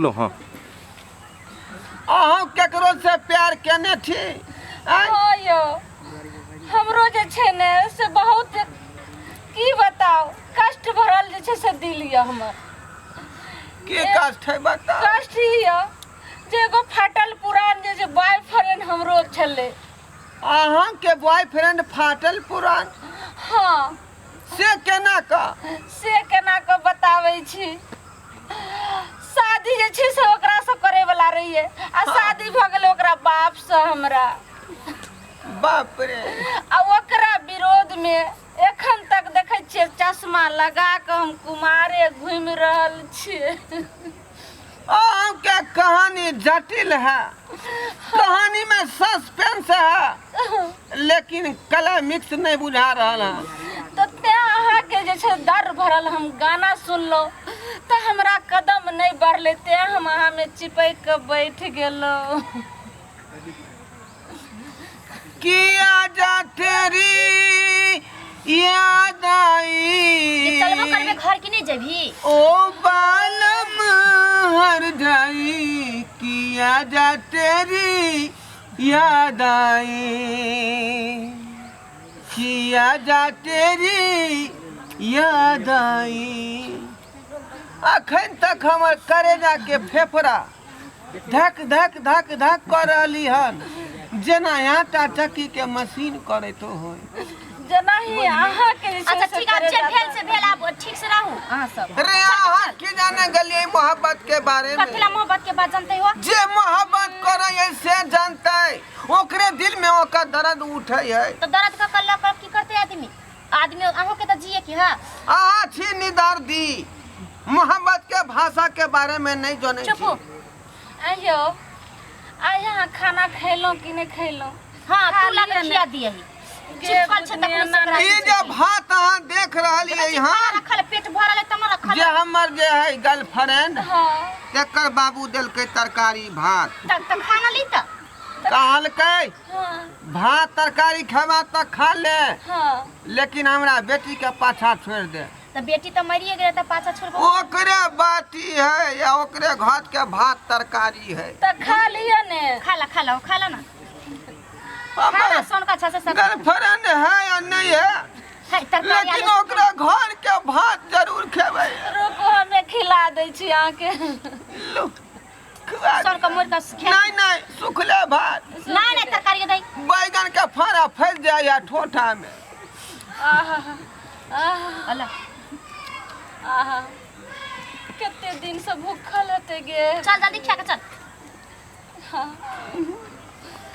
लो हाँ अहाँ केकरो से प्यार केने छी आँय? हाँ यौ, हमरो जे छै ने से बहुत की बताउ, कष्ट भरल जे छै से दिल यऽ हमर। की कष्ट है बताउ? कष्ट ई यऽ जे एगो फाटल पुरान जे छै बॉयफ्रेंड हमरो छलै। अहाँ के बॉयफ्रेंड फाटल पुरान? हाँ। से केना कऽ? से केना कऽ बताबै छी। शादी जे छै से ओकरासँ करैवला रहियै आ शादी भऽ गेलै ओकरा बापसँ हमरा। बाप रे। आ ओकरा विरोधमे एखन तक देखै छियै चश्मा लगा कऽ हम कुमारे घुमि रहल छियै। अहाँके कहानी जटिल है, कहानी में सस्पेंस है, लेकिन कला मिक्स नहीं बुझा रहल है। तऽ तें अहाँके जे छै दर्द भरल हम गाना सुनलहुँ तऽ हमरा कदम नहि बढ़लै, तें हम अहाँमे चिपकि कऽ बैठ गेलहुँ। किया जा तेरी याद आई। ये चलबो करबे घर की नहीं जेबही? ओ बालम हर जाई, किया जा तेरी याद आई, किया जा तेरी याद आई। अखन तक हमर करेजा के फेफड़ा धक धक धक धक कऽ रहली हन, जेना आटा चक्की के मशीन करैत होय। जेना ही अहाँके जे छै अच्छा से ठीक, आब जे करेजा भेल से भेल, आब ठीक से रहू अहाँ सब। अरे अहाँ की जाने गेलियै मोहब्बत के बारे में? कथी ला मोहब्बत के बात जानते हो? जे मोहब्बत करे है से जानते, ओकरे दिल में ओकर दर्द उठे है। तो दर्द का कल्ला पर की करते आदमी? आदमी अहों के तो जिए की। हाँ अहाँ छी निदर्दी, मोहब्बत के भाषा के बारे में नहीं जाने चुप हो। छी। आइयो आइ अहाँ खाना खैलहुँ कि नहि खैलहुँ? हाँ, खा तू लगे लिअ ने। खिया दिए ही। गे चिपकल छै बुधनिया तखने से नाना। ई जे भात अहाँ देख रहलियै हन, रखल पेट भरल है तब रखल। जे हमर जे है गर्लफ्रेंड, हाँ, तेकर बाबू देलकै तरकारी भात। तब खाना ली त कहलकै हाँ, भात तरकारी खेबा तऽ खा ले, हाँ, लेकिन हमरा बेटी के पाछा छोड़ि दे। तऽ बेटी तऽ मरिए गेलै तऽ पाछा छोड़बो? ओकरे बाटी है या ओकरे घर के भात तरकारी है। तऽ खा लिअ ने। खा ला, खा ला, खा ला ना, खा ला। हमर सोन का अच्छा से सब गर्लफ्रेंड है या नहीं है, है तरकारी लेकिन आलू। ओकरा घर के भात जरूर खेबै। रुकू, हमे खिला दै छी अहाँके। लो, खुआ। सोन का मुर्गा खा। नहीं नहीं, सुखले भात नहीं नहीं, तरकारी दई। बैगन के फाड़ा फैल जाए या ठोठा में। आहा आहा। अल्लाह। आहा, कते दिन से भूखल हेतै गे। चल जल्दी खा के चल। हाँ।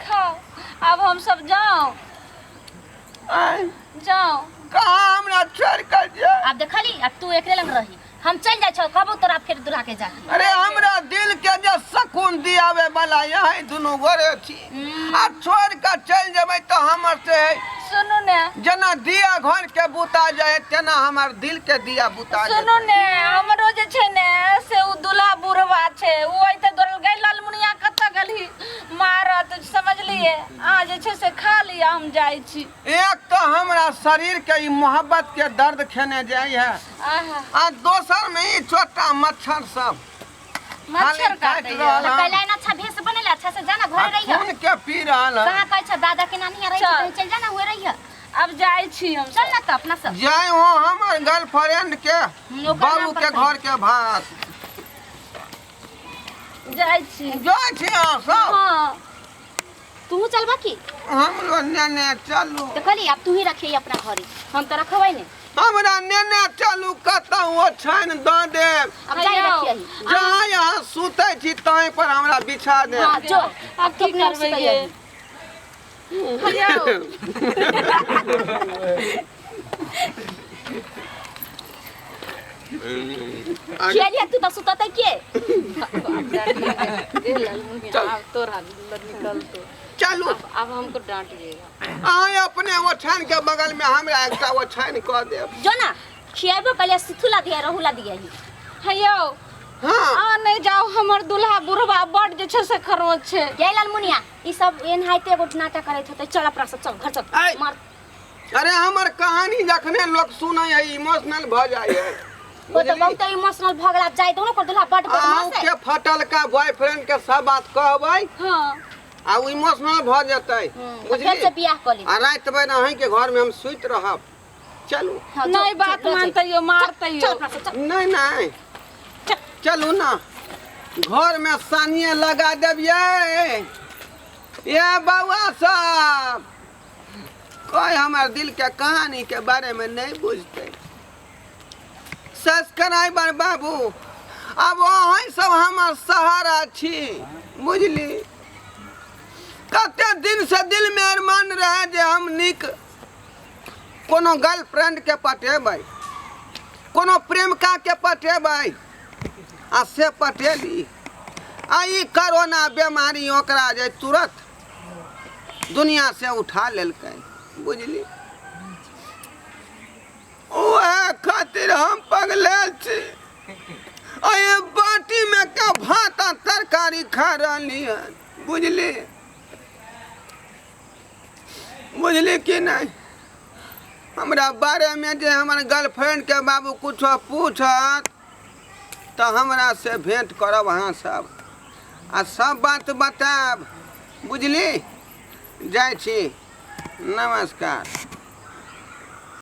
खाओ, आब हम सब जाओ। आँय, जाओ। कहाँ हमरा छोड़ कर जाए? आब देखली, अब तू एकरे लंग रही, हम चल जाइ छौ, कहबो तोरा फेर दुल्हा के जाके। अरे हमरा दिल के जे सुकून दियावे वाला यही दुनू गोरे छी, आ छोड़ के चल जेबै तऽ हमर से सुनू ने, जेना दिया घर के बुता जाए तेना हमर दिल के दिया बुता सुनू जेतै। ने, हमरो जे छै ने से उ दुल्हा बुढ़वा छै, उ अइते दौड़ल गई लालमुनिया कतऽ गेलही मारत, समझलिए? अहाँ जे छै से खा लिअ, हम जाइ छी। एक तो हमरा शरीर के ई मोहब्बत के दर्द खेने जाइ है, आहा, आ दोसर में ई छोटा मच्छर सब मच्छर खाली काटि काटैया। रहल तऽ हन। कैला ना अच्छा भेष बनेला, अच्छा से जाना आ घरे रही। खून के पी रहल हन। कहाँ कहै छ दादा के नानी रही? चल। कहीं चल जाना हुए रही। अब जाइ छी हम। चल ना तऽ अपना सब जाय हो हमर गर्लफ्रेंड के ओकर बाबू नाम के पर घर के भात। जाइ छी। जाइ छी अहाँ सब? हाँ। तू चलबा की? हम लोग नेने चलू। देखली, अब तू ही रखिए अपना घरे, हम तऽ रखबै ने। हमरा नेने चलू, कतहु ओछाइन दऽ देब। अब जाई हैयौ। रखिए ही। जहाँ यहाँ सुतै छी ताहि पर हमरा बिछा देब। हाँ जो। आब की अपने आप करबै सुतै गे? आबी। हैयौ। खियालिया तू तऽ सुततै के? अब तोरा निकलतो। चलू। अब हमको डांटिएगा। अहाँ अपने ओछाइन के बगल में हमरा एकटा ओछाइन कऽ देब। जो ना खियाबो कलिया, सुथुला दिया रहुला दिया ही। हैयौ। हाँ। अहाँ नहि जाउ, हमर दुल्हा बुढ़वा बड जे छै से खरोच छै। जय लालमुनिया, ई सब एनाहिते एगो नाटक करैत होतै। चल अपना सब, चल घर चल। आइ। मार। अरे हमर कहानी जखने लोक सुनै है इमोशनल भऽ जाइ है। ओ तऽ बहुत इमोशनल भऽ गेल, आब जाय दो ने ओकर दुल्हा बड अहूँ बदमाश है। के फटल का बॉयफ्रेंड के सब बात कहबै हाँ। आ ओ इमोशनल भऽ जेतै। तऽ फेर से बुझली? बियाह कऽ ली। आ राति भरि अहींके घरमे हम सुति रहब। चलू। हाँ, जो, नहीं जो, बात लऽ मानते यो, मारते चल यो। अपना सब, चल। नहीं नहीं, चलू ना, घर में सानिए लगा देबियै। ये बउआ सब कोई हमार दिल के कहानी के बारे में नहीं बुझते। सब्सक्राइबर बाबू, अब अहीं सब हमार सहारा छी, बुझली? कते दिन से दिल में अरमान रहे जे हम नीक कोनो गर्लफ्रेंड के पटेबै, कोनो प्रेमिका के पटेबै, आ से पटेली, आ ई कोरोना बीमारी ओकरा जे तुरंत दुनिया से उठा लेलकै, बुझली? उएह खातिर हम पगलायल छी। एहि बाटीमे के भात आ तरकारी खा रहली हन, बुझली? बुझली कि नहि? हमरा बारेमे जे हमर गर्लफ्रेंड के बाबू कुछो पूछत तऽ हमरा से भेंट करब अहाँ सब आ सब बात बतायब, बुझली? जाइ छी, नमस्कार।